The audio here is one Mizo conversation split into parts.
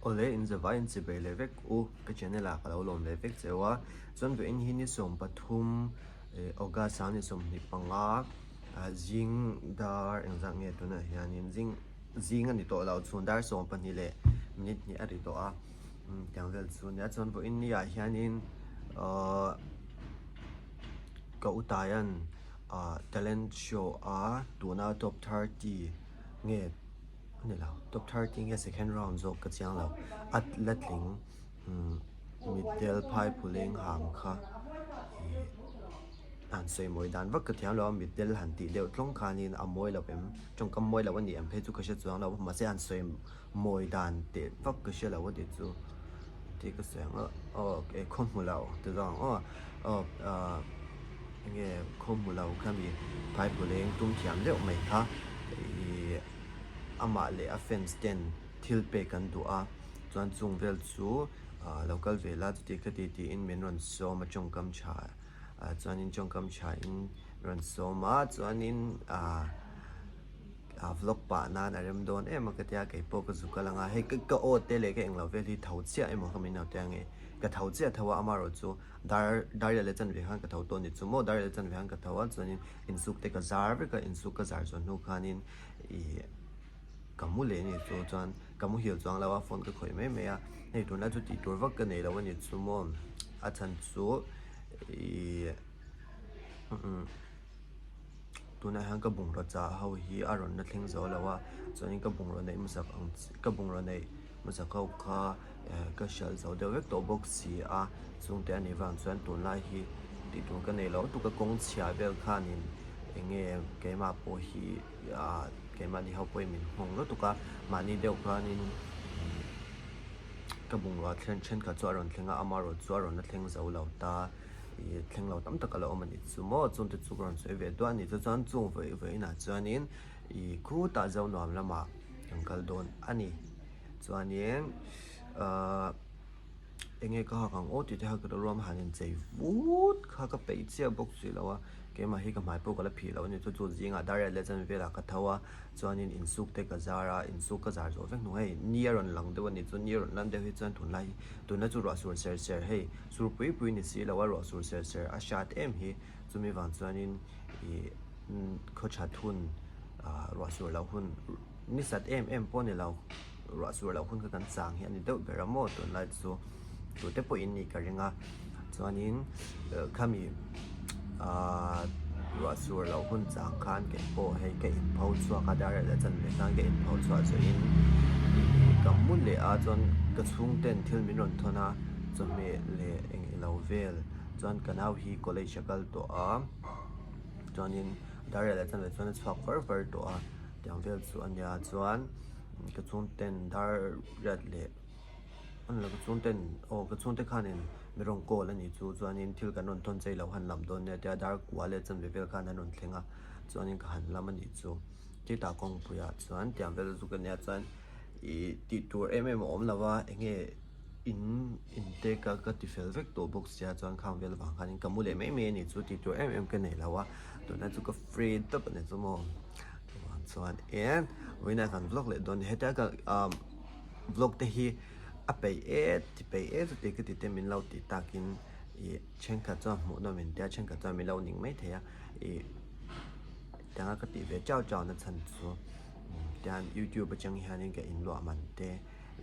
Awle in zavai in chibei leh vek u ka channel ah ka lo lawm leh vek cheu a chuan vawiin hi ni 13 August ah ni 25 zing dar engzah nge tunah hianin zing zing a ni tawh lo chhun dar 12 leh minute hnih a ri tawh a tiang vel chu nia chuan vawiin ni ah hianin ahh ka utaian ah talent show a tuna top 30 nge. A ni lo, top 30 nge second round zawk ka chiang lo, a la tling mitdel phai phuleng hang kha ih han sawi mawi dan vak ka thiam lo a, mitdel han tih deuh tlawng khanin a mawi lo em, tawngkam mawi lo a ni em phei chu ka hre chuang lo, mahse han sawi mawi dan teh vak ka hre lo a tih chu tih ka sawi ang a, aw khaw hmu lo ti zawk ang aw, aw ah. Enge khaw hmu lo kha mi Phaiphuleng tum thiam deuh mai kha ih amah leh a fans ten thil pek an duh a, chuan chung vel chu ah lo kal ve la chuti khati tiin min rawn sawm a tawngkam tha ah chuanin tawngkam tha in rawn sawm a chuanin ah ah vlog pah nan a rem dawn em a ka tia keipawh ka zu kal ang a hei ka aw te leh ka englo vel hi tho chiah emaw kha min lo tia nge ka tho chiah tho a amaherawhchu. Dar Daria leh chanve khan ka tho tawh a ni chu maw Daria leh chanve khan ka tho a chuanin insuk te ka zar vek a insuk ka zar chuan hnu khanin ih ka mu leh a ni chu chuan ka muhil chuang lo a phone ka khawih mai mai a hei tunlai chu tih tur vak ka nei lo a ni chu maw a chhan chu ih Tunah hian ka bungraw chah ho hi a rawn la thleng zo lo a, chuanin ka bungraw neih hmasak ang chi ka bungraw neih hmasak ho kha eh ka hralh zo deuh vek tawh bawk si a, chungte a nih vang chuan tunlai hi tih tur ka nei lo tuk a kawng chhia vel khanin eng nge keimah pawh hi ah keimahni ho pawhin min nghawng lutuk a, mahni deuh khanin ka bungrua thlen thenkhat chu a rawn thleng a, amaherawhchu chu a rawn la thleng zo lo ta. Ih thleng lo tam tak a lo awm a ni chu maw chungte chu ka rawn sawi ve duah a ni chu chuan chung vawi vawiinah chuanin ih khutah zo nuam lamah kan kal dawn a ni chuanin ahh eng nge ka hak ang aw tih te kha ka ruam han inchei vut kha ka peih chiah bawk si lo a keimah hi ka hmai pawh ka la phih lo a ni chu chu zingah dar riat leh chuan velah ka tho a chuanin insuk te ka zar a insuk ka zar zawh vek hnu hei ni a rawn lang deuh a ni chu ni a rawn lan deuh hi chuan tunlai hi tunlai chu ruah sur ser ser hei. Sur pui pui ni si lo a ruah sur ser ser a hrat em hi chumi vang chuanin ih khaw that hun ah ruah sur loh hun ni sat em em pawh ni lo ruah sur loh hun kha kan chang hi a ni deuh ber a maw tunlai chu tute pawh in nih ka ring a chuanin khami ah ruah sur loh hun chang khan kei pawh hei ka inpho chhuak a dar leh chanve khan ka inpho chhuah chuanin ih ka mu leh a chuan ka chhungten thil min rawn thawn a. Chawhmeh leh eng ilo vel chuan ka nau hi college a kal tawh a chuanin dar leh chanve chuan a chhuak far far tawh a tiang vel chu a nia chuan ka chhungten dar riat leh a ni lo ka chhungten aw ka chhungte khanin mi rawn call a nih chu chuanin thil kan rawn thawn chei lo han lam dawn nia tia dar kua leh chanve vel khan an rawn thleng a chuanin ka han lam a nih chu chutah kawngpuiah chuan tiang vel chu ka nia chuan ih tih tur em em a awm lo a eng nge. In in te ka ka ti fel vek tawh bawk sia chuan khang vel vang khanin ka mu leh mai mai a ni chu tih tur em em ka nei lo a tunah chu ka free tawp a ni chu maw chuvang chuan e vawiinah kan vlog leh dawn a ni hetia ka ah vlog te hi a peih e ti peih e chuti ka ti te min lo tih takin ih thenkhat chuan hmuhnawm in tia thenkhat chuan min lo ning mai thei a ih tianga ka tih ve chau chau na chhan chu tian youtube atang hianin ka inluah man te.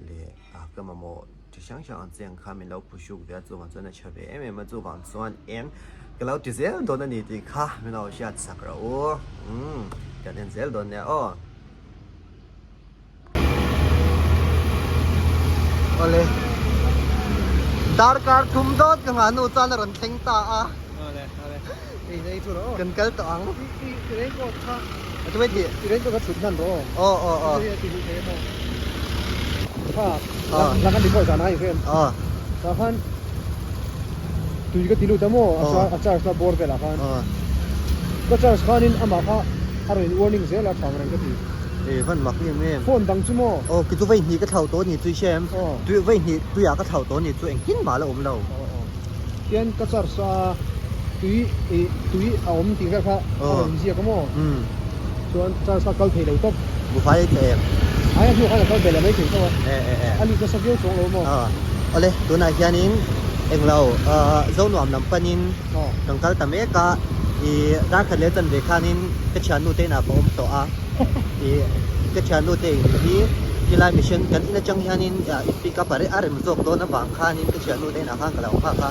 leh ah ka mamawh chi hrang hrang ang chiang kha min lo phuhruk ve a chuvang chuan a tha ve em em a chuvang chuan eng ka lo ti zel dawn a ni tih kha min lo hriat sak rawh u umm kan en zel dawn nia aw. Awle darkar thum dawt ka nghah hnu chuan a rawn thleng ta a. Awle awle. Kan kal tawh ang. I raincoat kha. A tu mai tih? I raincoat kha chhut hman rawh aw. Aw aw aw. Hei a ti luh thei emaw. Kha lang an ti pawh zan a i hre em? Aw. Tah khan tui ka ti lut a maw a charge na bawr velah khan. Aw. Ka charge khanin amah kha a rawn in warning zel a thang reng ka ti. E van mak em em. Phone dang chu maw? Aw ki chu vaihnih ka thlau tawh ni chu i hre em? Aw. Tui vaihnih tuiah ka thlau tawh ni chu engtin mah la awm lo. Aw aw. Tian ka charge a tui ih tui a awm tih vel kha a rawn inziak a maw? Umm. Chuan charge kha kal thei lo tawp. Buhfai ei thei em? Ai a hnu khan a kal ve leh mai thei tho a. A lut nasa viau chuang lo maw? Awle, tunah hianin englo Zonuam lam panin kan kal ta mek a, ih darkhat leh chanve khanin ka thiannu te inah ka awm tawh a, ih ka thiannu te in hi helai mission kan in atang hianin in pick up a rem zawk dawn avang khanin ka thiannu te inah khan ka lo nghak a.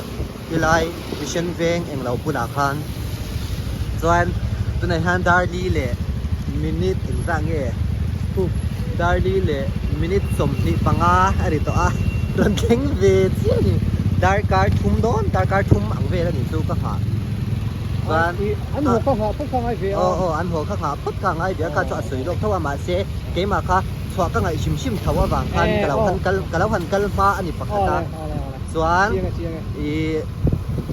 Helai mission veng englo bulah khan chuan tunah hian Darli leh minute engzah nge Darli leh minute 25 a ri tawh a rawn thleng ve chiah a ni darkar thum dawn darkar thum ang vel a nih chu ka nghah chuan an haw kha nghah phawt kha ngai ve a aw aw an haw kha nghah phawt kha ngai ve a kha chu a sawi lawk tho a mahse keimah kha chhuah ka ngaih hrim hrim tho avang khan ka lo han kal ka lo han kal hma a ni pakhat a. Chuan ih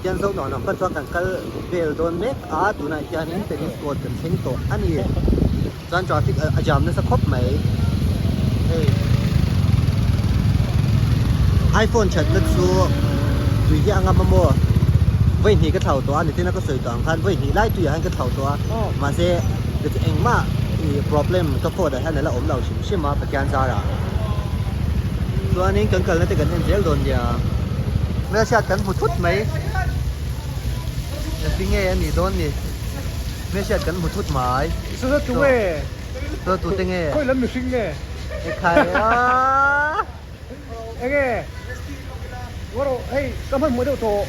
tiang zo nuam lam pawh chuan kan kal vel dawn mek a tunah hianin tennis court kan thleng tawh a ni chuan traffic a jam nasa khawp mai hei iphone thatna chu tui hi a ngam a maw vawi hnih ka thlau tawh a nitin a ka sawi tawh ang khan vawi hnih lai tuiah hian ka thlau tawh a mahse engmah ih problem ka phone ah hian a la awm lo hrim hrim a Pathian zarah. Chuanin kan kalna te kan en zel dawn nia. Hmelhriat kan hmu thut mai. Engtin nge a nih dawn ni? Hmelhriat kan hmu thut mai. Saw tu nge? Saw tu te nge? Khawi lam mihring nge? Ekhai a. Enge? Ngaw hei ka hmanhmawh deuh tawh.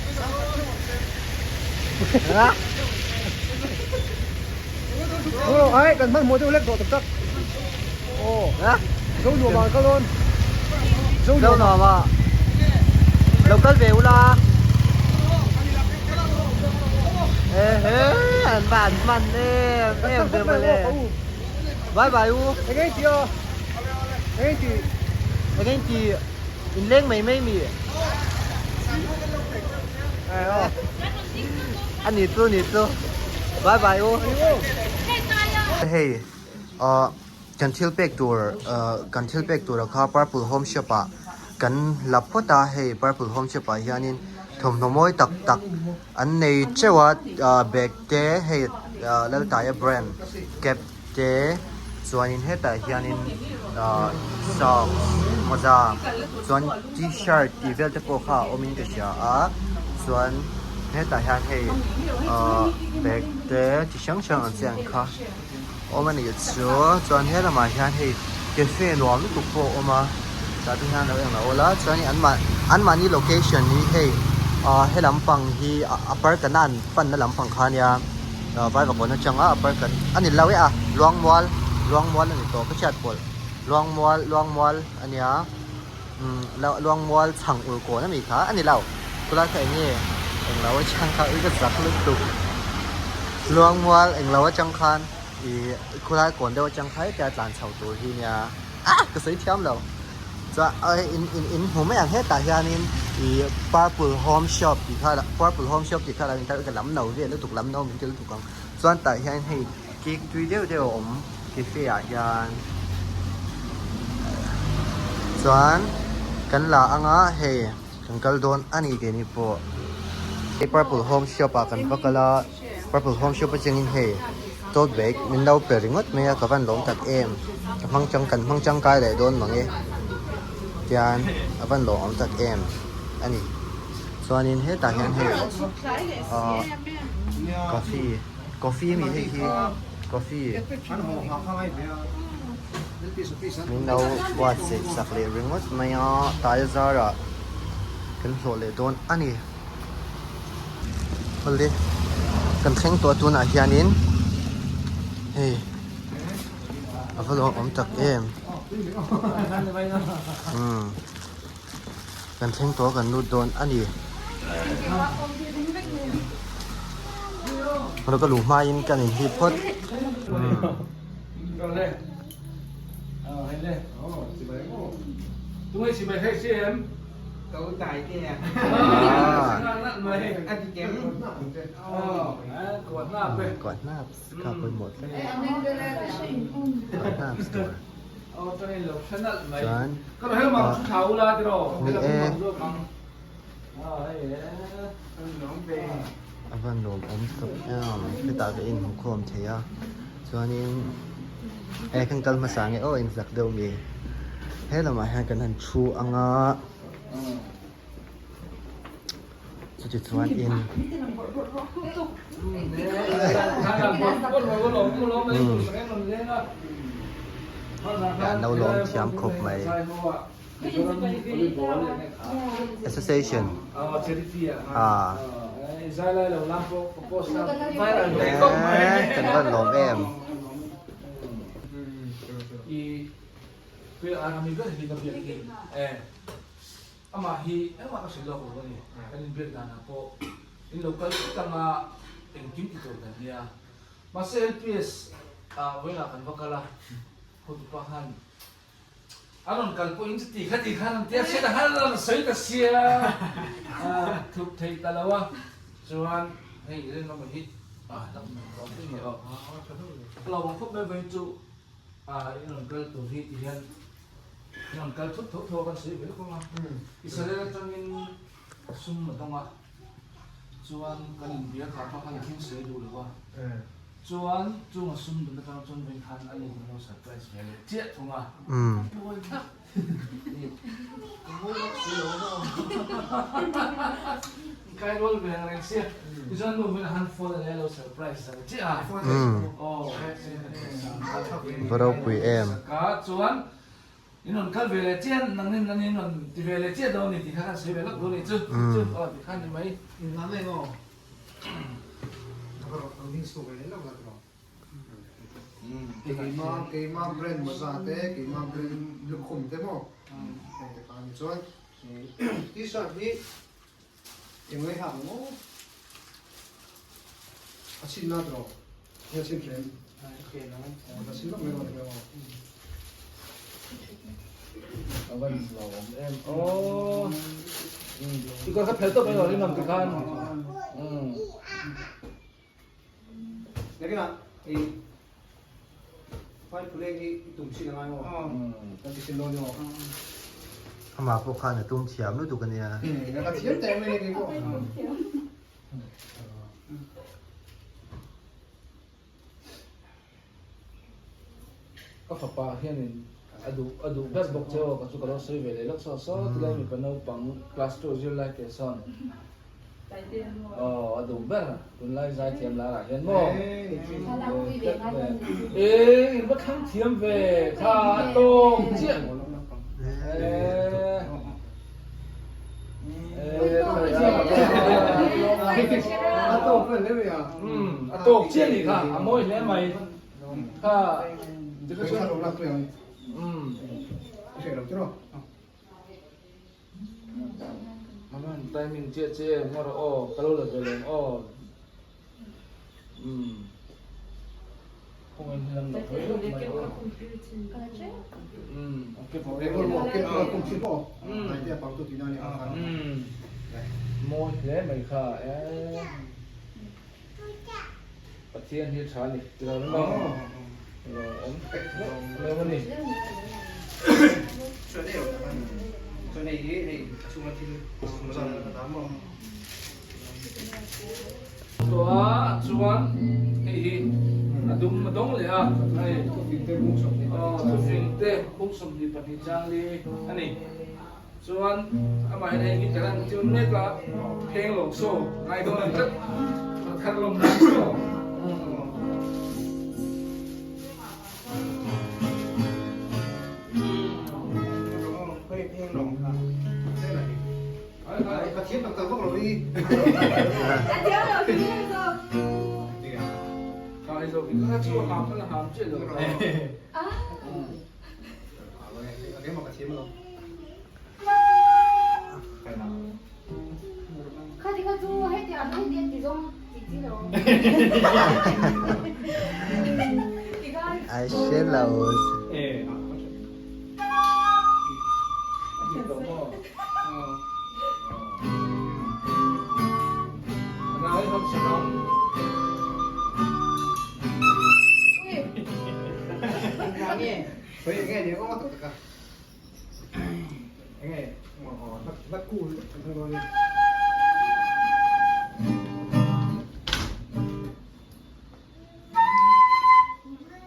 Ngaw ai kan hmanhmawh deuh lek tawh tak tak. Aw Zo nuam ah kal dawn. Zo nuam ah lo kal ve ula. Ehe an va an hman em em ve mawle. Bye bye u. Eng eng ti aw. Eng eng ti. Eng eng ti in leng mai mai mi. A ni chu ni chu. Bye bye u. Hei ahh kan thil pek tur ahh kan thil pek tur a kha purple home shop ah kan la phawt a hei purple home shop ah hianin thawmhnaw mawi tak tak an nei teuh a ahh bag te hei ahh Laltaia brand cap te chuanin hetah hianin ahh socks mawza chuan t-shirt tih vel te pawh kha a awmin ka hria a chuan hetah hian hei ahh bag te chi hrang hrang ang chi ang kha. Awm a nih chu chuan he lamah hian hei cafe nuam lutuk pawh a awm a tah te hian lo eng lo awl a chuanin an mah an mahni location hi hei ah he lampang hi a park an an panna lampang kha ania ah vaivakawn atanga a park an a ni lo e a luangmual luangmual a ni tawh ka hriat pawlh luangmual luangmual ania umm luangmual chhang ur kawn ami kha a ni lo chulai kha eng nge englo atang kha ui ka zak lutuk luangmual englo atang khan ih khulai kawn deuh atang kha hetia tlan chho tur hi nia ah ka sawi thiam lo chuan in in in hmu mai ang hetah hianin ih purple home shop tih kha purple home shop tih kha lo intar ka lam no vel lutuk lam no min ti lutuk ang chuan tah hian hei cake tui deuh deuh a awm. Cafe ah hian chuan kan la anga hei kan kal dawn a ni keini pawh hei purple home shop ah kan va kal a purple home shop atangin hei tote bag min lo pe ringawt mai a ka van lawm tak em ka hmang tang kan hmang tangkai leh dawn mang e tian a van lawm awm tak em a ni chuanin hetah hian hei ahh coffee coffee ami hei hi. Coffee min lo buatsaih sak leh ringawt mai a tai zarah kan hlawh leh dawn a ni awle kan thleng tawh a tunah hianin hei a va lawm awm tak em umm kan thleng tawh a kan lut dawn a ni. Ro ka luh hmain kan inhlip phawt. Chuan ni e. A van lawmawm tak em hetah ka inhmukhawm thei a chuanin. He kan kal hmasa nge aw inzak deuh mi. He lamah hian kan han thu ang a. Chuti chuan in An lo lawm thiam khawp mai. Association ah kan van lawm em. Amah hi engmah ka hrilh lawk lo a ni. Kan inbiak danah pawh in lo kal thut anga engkim ti tur kan nia. Mahse LPS ah vawiinah kan va kal a, hotupa khan a rawn kal pawhin chuti kha ti khan an tia hriat a han rawn sawi ta sia thup theih ta lo a. Chuan hei rinawm hi ah lam awm te nge aw. Ka lo awm khawp mai vawiin chu ah in rawn kal tur hi ti hian Rawn kal thut tho tho a kan sawi ve lawk ang a, Israel atangin sum a dawng a, chuan kan inbia kha pawh khan a thleng sawi duh lo a, chuan chung a sum dun atang chuan vawiin khan a nu kan lo surprise ve leh chiah thung a, pawi tak ni, ka ngawi lawk si lo maw, kai rual ve ang reng sia, tichuan nu vawiin a han phone a nia lo surprise zan chiah a, aw. Va ropui em. Ka chuan in rawn kal ve leh chian nang in nan in rawn ti ve leh chiah dawn ni tih kha kan sawi ve lawk dawn ni chu chu aw ti khan ni mai. In lam eng aw. Ka rawn ding chhuak ve leh lawk la tiraw. Keima keima brand mawza te keima brand lukhum te maw heng te kha ni chuan t-shirt hi Eng lei hak maw? A chin na tiraw? Nge a chin hrem? A chin lawk mai rawh tiraw? A van lo awm em aw. I kawr kha phel tawp mai rawh rinawm ti khan. Nakinah i Vai phuleng hi i tum chin angai maw? Kan ti chin dawn ni maw? Amah pawh khan a tum thiam lutuk a nia. Ka thiam teh mai ni pawh. Ka fapa hianin a duh a duh ber bawk che aw ka chu ka lo sawi ve leh lawk saw saw tilai mipa naupang class two zirlai te sawn aw a duh ber tunlai zaithiam lar ah hian maw e in va thlang thiam ve kha a tawng chiah a tawk chiah nih kha a mawi hle mai kha timing chiah che ngaw rawh aw ka lo la ve leng aw Mawi hle mai kha e. Pathian hi tha ni ti lo emaw lo awm lo a ni. Tua chuan hei hi a dum a dawng leh a hei aw thufing te bung 22 chang li a ni chuan amah hian hei hi kan han tiu mek a pheng lo saw ngai dawn a ni tlat thar lawm nan saw. I hre lo.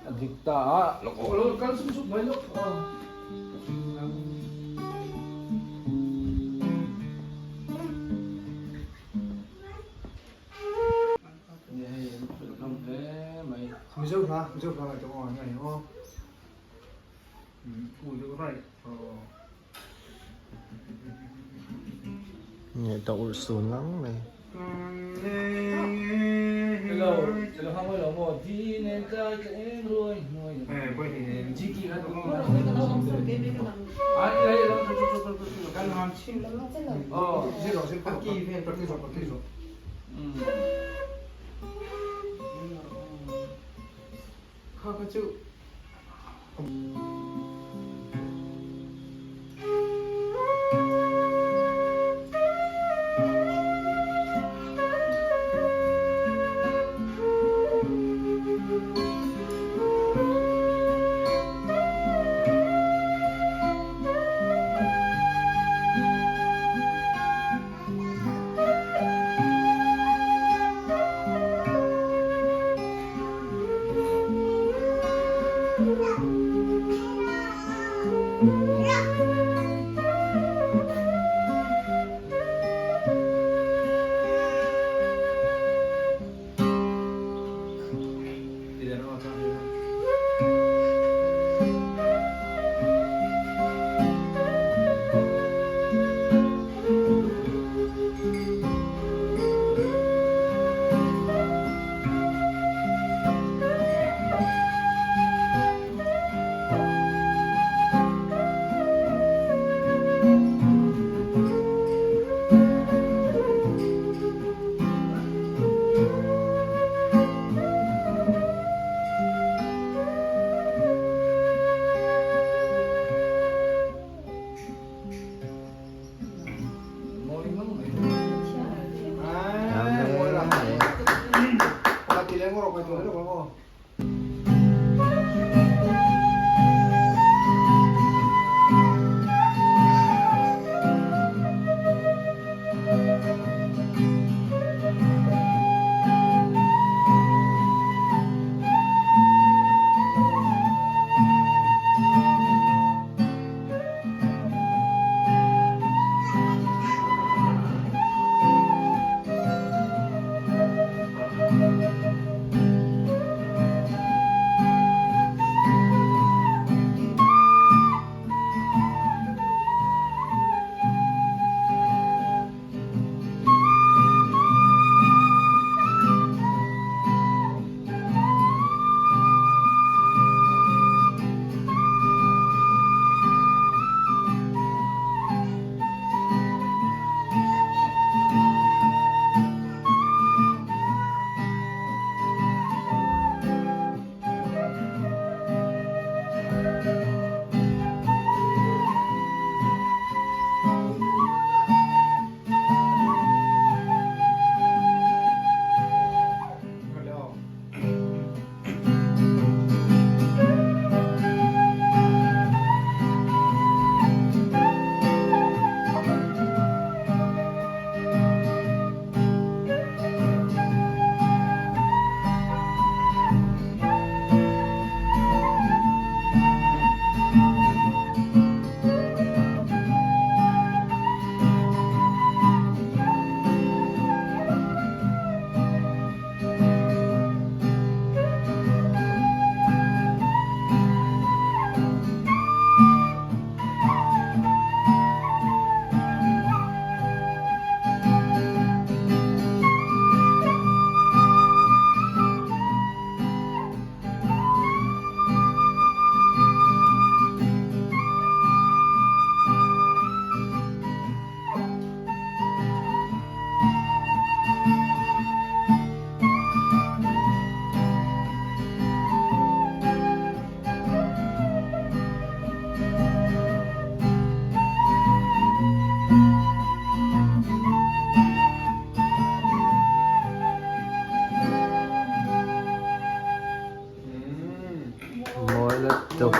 A dik ta. ta a, lawk aw lo kal suk suk mai lawk aw. Nia hei an fel hlawm hle mai. Mizo hla, Mizo hla ngaihtuah aw ngai aw. U deuh raih aw. Ngaihtuah urh sun ngang mai. Hello, hello hang lo maw di nen tlai ka eng ruai hnuai. Ai ai lo chu chu chu chu chu kan han chin. Oh, Kha kha chu. Mawi lutuk.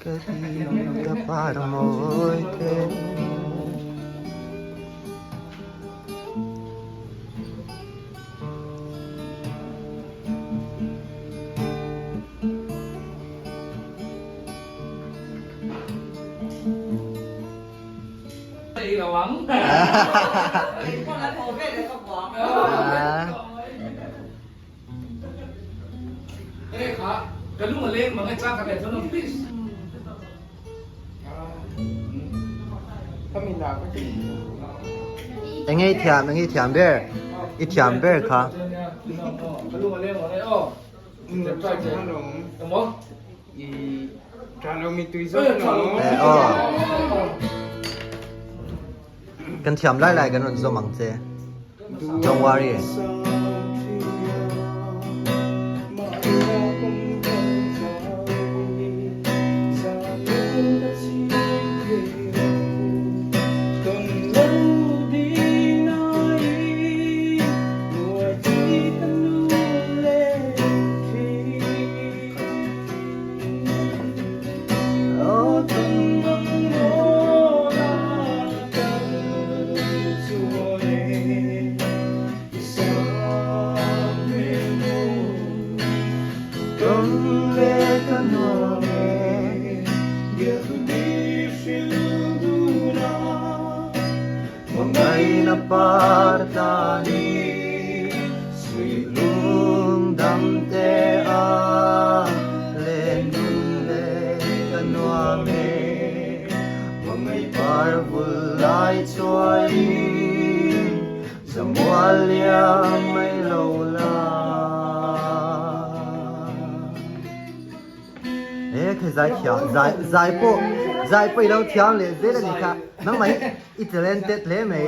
Ka di ka par mawi te. Enge i thiam enge i thiam ber i thiam ber kha. Kan thiam lai lai kan rawn zawm ang che. Don't worry. Zai pawh zai pawh i lo thiam leh zel a ni kha nangmah hi i talented hle mai.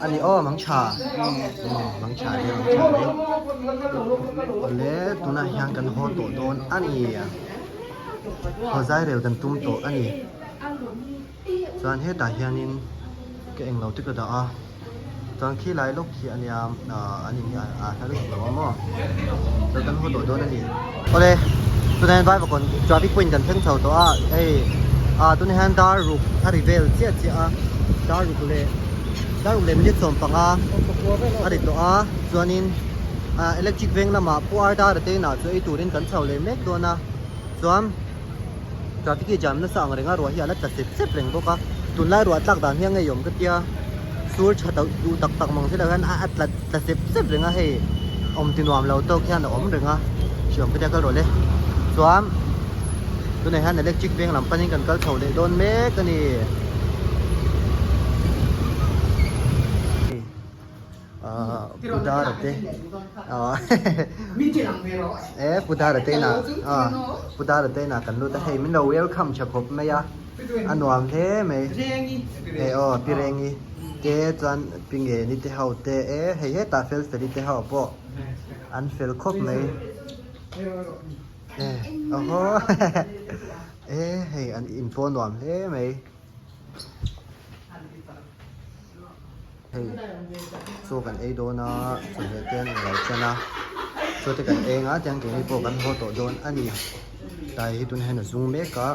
Ani aw mang tha mang tha hi mang tha hi awle tunah hian kan haw tawh dawn a ni haw zai rel kan tum tawh a ni chuan hetah hianin ka englo te ka dah a. Chuan khi lai lawk khi ania an in hi a hla lutuk lo a maw chuan kan haw tawh dawn a ni. Awle tunah hian Vaivakawn traffic point kan thleng chho tawh a hei ah tunah hian dar ruk a ri vel chiah chiah a dar ruk leh dar ruk leh minute 15 a ri tawh a chuanin ah electric veng lamah Pu Ardara te inah chu ei turin kan chho leh mek dawn a chuan. Traffic hi jam nasa ang reng a, ruah hi a la tla sep sep reng bawk a, tunlai ruah tlak dan hi a ngeiawm ka tia, sur tha tauh duh tak tak mang zela hian a tla tla sep sep reng a hei awm ti nuam lo tawk hian a awm reng a, hriawm ka tia kal rawh le. Chuan tunah hian electric veng lam panin kan kal chho leh dawn mek a ni. Pu Dara te e Pu Dara te inah Pu Dara te inah kan lut a hei min lo welcome tha khawp mai a a nuam hle mai hei aw Pi Rengi te chuan Pi Ngeni te ho te e hei hetah fel feli te ho pawh an fel khawp mai e awhaw e hei an in pawh nuam hle mai. Hei chaw kan ei dawn a chawhmeh te an inlo chen a chaw te kan eng a tiang keini pawh kan haw tawh dawn a ni tlai hi tunah hian a zung mek a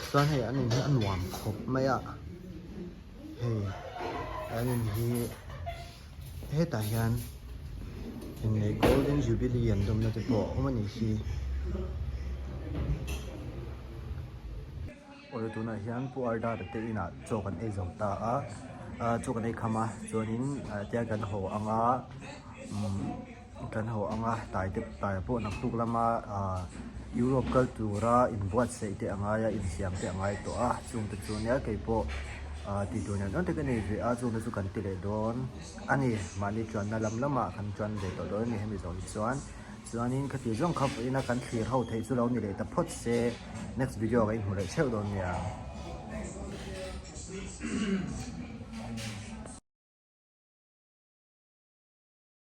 chuan hei an in hi a nuam khawp mai a hei an in hi hetah hian inneih golden jubilee an dawmna te pawh a awm a nih hi. Awle tunah hian Pu Ardara te inah chaw kan ei zo ta a, chaw kan ei kham a chuanin tiang kan haw ang a umm kan haw ang a tlai te tlai pawh naktuk lama ah Europe kal tura inbuatsaih te a ngai a insiam te a ngai tawh a chung te chu nia keipawh ah tih tur nen te ka nei ve a chung te chu kan ti leh dawn a ni mahni chuanna lam lamah kan chuan ve tawh dawn a ni hemi zawng hi chuan. Chuanin khati zawng kha vawiina kan thlir ho theih chu lo ni leh ta phawt se next video ah ka inhmu leh theuh dawn nia.